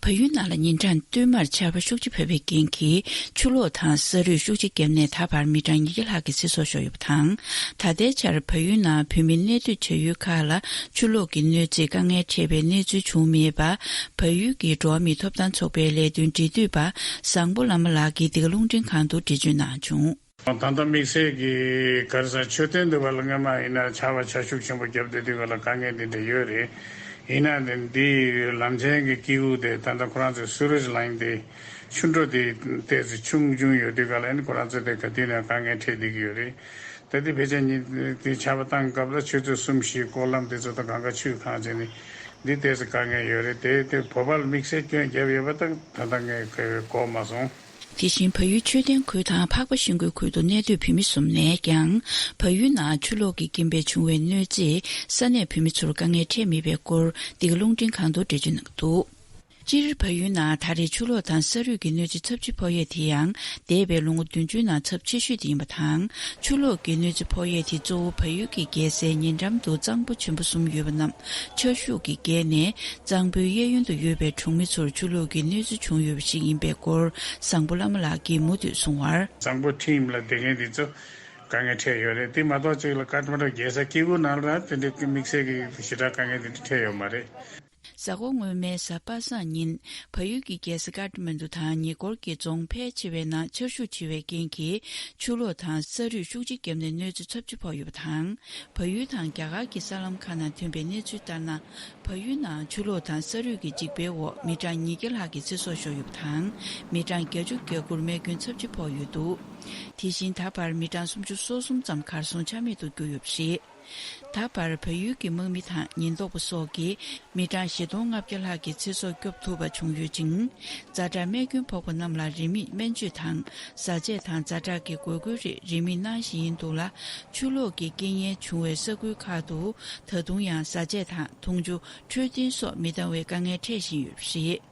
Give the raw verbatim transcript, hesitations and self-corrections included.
བལ་ཡུལ་ནང་ལ་ཉིན་གྲངས་བསྟུད་མར་ཆར་པ་ཤུགས་ཆེ་བབས་པའི་རྐྱེན་གྱིས་ཆུ་ལོག་དང་ས་རུད་ཤུགས་ཆེ་བརྒྱབ་ནས། ད་བར་མི་གྲངས་ཉིས་བརྒྱ་ལྷག་གི་ཚེ་སྲོག་ཤོར་ཡོད་པ་དང་། ད་ལྟའི་ཆར་བལ་ཡུལ་ནང་བོད་མི་གནས་སྡོད་བྱ་ཡུལ་ཁག་ལ་ཆུ་ལོག་གི་གནོད་འཚེས་དཀའ་ངལ་འཕྲད་པའི་གནས་ཚུལ་བྱུང་མེད་པ། བལ་ཡུལ་གྱི་འགྲོ་བ་མིའི་ཐོབ་ཐང་ཚོགས་པའི་ལས་དོན་འབྲེལ་མཐུད་པ་བཟང་པོ་བླ་མ་ལགས་ཀྱིས་འདི་ག་རླུང་འཕྲིན་ཁང་དུ་འགྲེལ་བརྗོད་གནང་བྱུང་། ད་ལྟ་དམིགས་བསལ་གྱི་ག་རེ་ཟེར། མཆོད་རྟེན་འདི་བ་ལ་སྔོན་མ་ཡིན་ན་ཆར་པ་ཆར་ཤུགས་ཆེན་པོ་བརྒྱབ་བསྡད་དུས་ག་ལ་དཀའ་ངལ་འདི་འདྲ་ཡོད་རེད། ཡིན་ན་འདི་འདི་ལམ་ཆེན་གྱི་སྐྱེ་དགུ་དེ་ད་ལྟ་ཁོ་རང་ཚོའི་སུ་རེཇ་ལའིན་དེ་ཆུ་འགྲོ་དེ་ཏོག་ཙམ་ཆུང་ཆུང་ཡོད་དུས་ག་ལ་ཨ་ནི་ཁོ་རང་ཚོ་དེ་ག་དུས་ནས་དཀའ་ངལ་འཕྲད་བསྡད་ཀྱི་ཡོད་རེད། ད་ལྟའི་ཕལ་ཆེར་ཉིན་དེ་ཆར་པ་བཏང་སྐབས་ལ་ཆུ་ཚོད་གསུམ་བཞིའི་སྐོར་ལམ་དེ་ཚོ་དང་གང་ག་ཆུས་ཁེངས་བྱས་ནས་འདི་ཏོག་ཙམ་དཀའ་ངལ་ཡོད་རེད། དེ་དེ་བོད་པ་ལ་དམིགས་བསལ་སྐྱོན་བརྒྱབ་ཡོད་པ་དང་ད་ལྟ་ངས་གོ་མ་སོང་། དེ་བཞིན་བལ་ཡུལ་མཆོད་རྟེན་ཁུལ་དང་འཕགས་པ་ཤིང་ཀུན་ཁུལ་དུ་གནས་སྡོད་བོད་མི་གསུམ་ནས་ཀྱང་བལ་ཡུལ་ནང་ཆུ་ལོག་གི་རྐྱེན་པས་བྱུང་བའི་གནོད་འཚེས་ས་གནས་བོད་མི་ཚོར་དཀའ་ངལ་འཕྲད་མེད་པའི་སྐོར་འདི་ག་རླུང་འཕྲིན་ཁང་དུ་འགྲེལ་བརྗོད་གནང་འདུག། སྤྱིར་བལ་ཡུལ་ནང་ད་རེས་ཆུ་ལོག་དང་ས་རུད་ཀྱི་གནོད་འཚེ་ཚབས་ཆེ་ཕོག་ཡས་དེ་ཡང་འདས་པའི་ལོ་ངོ་བདུན་ཅུའི་ནང་ཚབས་ཆེ་ཤོས་དེ་ཡིན་པ་དང་། ཆུ་ལོག་གི་གནོད་འཚེ་ཕོག་ཡས་དེ་གཙོ་བོ་བལ་ཡུལ་གྱི་རྒྱལ་སའི་ཉེ་འགྲམ་དུ་གཙང་པོ་ཆེན་པོ་གསུམ་ཡོད་པ་རྣམས་ཆར་ཤུགས་ཀྱིས་བརྒལ་ནས། གཙང་པོའི་གཡས་གཡོན་དུ་ཡོད་པའི་གྲོང་མི་ཚོར་ཆུ་ལོག་གི་གནོད་འཚེ་བྱུང་ཡོད་པ་ཞིག་ཡིན་པའི་སྐོར་བཟང་པོ་བླ་མ་ལགས་ཀྱིས་མུ་མཐུད་གསུངས་པར། གཙང་པོ་ཁྲིམས་ལ་བསྡད་མཁན་དེ་ཚོ་དཀའ་ངལ་འཕྲད་ཡོད་རེད། དེ་མ་གཏོགས་གཅིག་ལ་ཀ་ཐ་མན་ཌུ་རྒྱལ་ས་སྐྱེ་དགུ་ནང་ལ་དེ་འདྲའི་དམིགས་བསལ་གྱི་ཞེ་དྲག་དཀའ་ངལ་དེ་འདྲ་འཕྲད་ཡོད་མ་རེད། གཟའ་འཁོར་སྔོན་མའི་གཟའ་པ་སངས་ཉིན་བལ་ཡུལ་གྱི་རྒྱལ་ས་ཀ་ཐ་མན་ཌུ་དང་ཉེ་འཁོར་གྱི་རྫོང་ཕལ་ཆེ་བའི་ནང་ཆར་ཤུགས་ཆེ་བའི་རྐྱེན་གྱིས་ཆུ་ལོག་དང་ས་རུད་ཤུགས་ཆེ་བརྒྱབ་ནས་གནོད་འཚེ་ཚབས་ཆེ་ཕོག་ཡོད་པ་དང་། བལ་ཡུལ་དང་རྒྱ་གར་གྱི་གསར་ལམ་ཁག་ནང་ཐོན་པའི་གནས་ཚུལ་ལྟར་ན། བལ་ཡུལ་ནང་ཆུ་ལོག་དང་ས་རུད་ཀྱི་འཇིགས་པའི་འོག་མི་གྲངས་ཉིས་བརྒྱ་ལྷག་གི་ཚེ་སྲོག་ཤོར་ཡོད་པ་དང་། མི་གྲངས་བརྒྱད་ཅུ་གྱ་དགུར་རྨས་སྐྱོན་ཚབས་ཆེ་ཕོག་ཡོད་འདུག། དེ་བཞིན་ད་བར་མི་གྲངས་སུམ་ཅུ་སོ་གསུམ་ཙམ་གར་སོང་ཆ་མེད་དུ་གྱུར་ཡོད་པ་རེད། ད་བར་བལ་ཡུལ་གྱི་དམག་མི་དང་ཉེན་རྟོག་པ་སོགས་ཀྱིས་མི་གྲངས་བཞི་སྟོང་ལྔ་བརྒྱ་ལྷག་གི་ཚེ་སྲོག་སྐྱོབ་ཐུབ་པ་བྱུང་ཡོད་ཅིང་། ཛ་དྲག་རྨས་སྐྱོན་ཕོག་པ་རྣམས་ལ་རིན་མེད་སྨན་བཅོས་དང་བཟའ་ཆས་དང་ཛ་དྲག་གི་དགོས་མཁོའི་རིགས་རིན་མེད་གནང་བཞིན་ཡིན་འདུག་ལ། ཆུ་ལོག་གི་རྐྱེན་ངན་བྱུང་བའི་ས་ཁུལ་ཁག་ཏུ་ད་དུང་ཡང་བཟའ་ཆས་དང་འཐུང་ཆུ། འཕྲོད་བསྟེན་སོགས་མི་འདང་བའི་དཀའ་ངལ་འཕྲད་བཞིན་ཡོད་པ་རེད།